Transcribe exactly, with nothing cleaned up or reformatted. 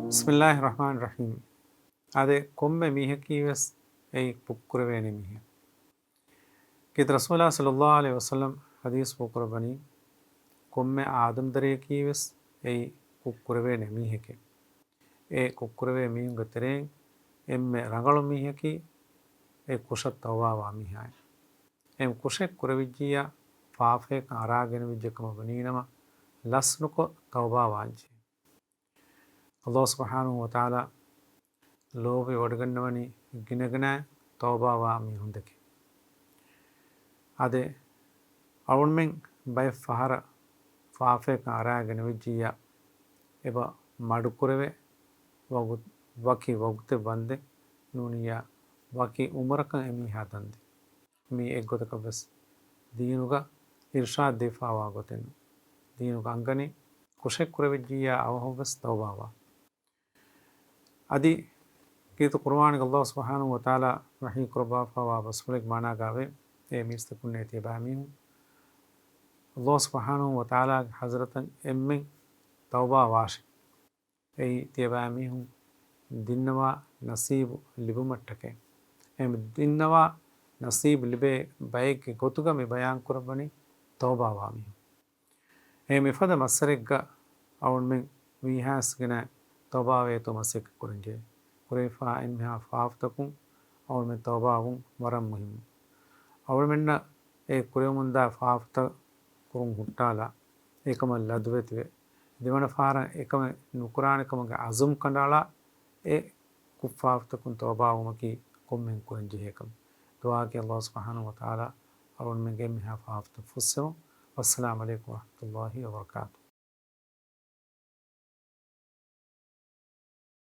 ބިސްމިއްލާހި ރަޙްމާނި ރަޙީމް. އާދެ، ކޮންމެ މީހަކީވެސް އެއީ ކުށްކުރެވޭނެ މީހެއް. ކީރިތި ރަސޫލާ ޞައްލައްލާހު ޢަލައިހި ވަސައްލަމް ޙަދީޘް ފޯކުރައްވަނީ، ކޮންމެ އާދަމްދަރިޔަކީވެސް އެއީ ކުށްކުރެވޭނެ މީހެކޭ. އެ ކުށްކުރެވޭ މީހުންގެ ތެރެއިން އެންމެ ރަނގަޅު މީހަކީ އެ ކުށަށް ތައުބާވާ މީހާއޭ. އެ ކުށެއް ކުރެވިއްޖިއްޔާ ފާފަޔަކަށް އަރާގެނެވިއްޖެ ކަމަށް ވަނީނަމަ، ލަސްނުކޮށް ތައުބާވާންޖެހޭ. ﷲ ސުބްޙާނަހޫ ވަތަޢާލާ ލޯބިވޮޑިގަންނަވަނީ ގިނަގިނައިން ތައުބާވާ މީހުންދެކެ. އާދެ، އަޅުގަނޑުމެން ބައެއް ފަހަރަށް ފާފަޔަކަށް އަރާގެނެވިއްޖިއްޔާ، އެބަ މަޑުކުރެވޭ، ވަގު-، ވަކި ވަގުތެއް ވަންދެން ނޫނިއްޔާ، ވަކި އުމުރަކަށް އެމީހާ ދަންދެން. މީ އެއްގޮތަކަށްވެސް ދީނުގަ އިރްޝާދު ދީފާވާ ގޮތެއް ނޫން. ދީނުގަ އަންގަނީ ކުށެއް ކުރެވިއްޖިއްޔާ އަވަހަށްވެސް ތައުބާވާ. އަދި ކީރިތި ޤުރުއާނުގަ ﷲ ސުބްޙާނަހޫ ވަތަޢާލާ ވަޙީ ކުރައްވާފައިވާ ބަސްފުޅެއްގެ މާނާގައިވޭ، އޭ މީސްތަކުންނޭ ތިޔަބައިމީހުން، ﷲ ސުބްޙާނަހޫ ވަތަޢާލާގެ ޙަޟްރަތަށް އެންމެން ތައުބާވާށި. އެއީ ތިޔަބައިމީހުން ދިންނަވާ ނަސީބު ލިބުމަށްޓަކައި. އެ ދިންނަވާ ނަސީބު ލިބޭ ބައެއްގެ ގޮތުގަ މި ބަޔާންކުރައްވަނީ ތައުބާވާ މީހުން. އެ މިފަދަ މައްސަރެއްގަ އަޅުގަނޑުމެން ވީހާވެސް ގިނަ ތައުބާވޭތޯ މަސައްކަތް ކުރަންޖެހޭ. ކުރެވިފާ އެންމެހާ ފާފަތަކުން އަޅުގަނޑުމެން ތައުބާވުން ވަރަށް މުހިއްމު. އަޅުގަނޑުމެންނަށް އެ ކުރެވެމުންދާ ފާފަތައް ކުރުން ހުއްޓާލާ، އެކަމަށް ލަދުވެތިވެ، ދެވަނަ ފަހަރަށް އެކަމެއް ނުކުރާނެ ކަމުގެ އަޒުމް ކަނޑައަޅާ، އެ ކުށްފާފަތަކުން ތައުބާވުމަކީ ކޮންމެހެން ކުރަންޖެހޭ ކަމެއް. ދުޢާއަކީ ﷲ ސުބްޙާނަހޫ ވަތަޢާލާ އަޅުގަނޑުމެންގެ އެންމެހާ ފާފަތައް ފުއްސެވުން. ވައްސަލާމް ޢަލައިކުމް ވަރަޙްމަތުﷲ ވަބަރަކާތު.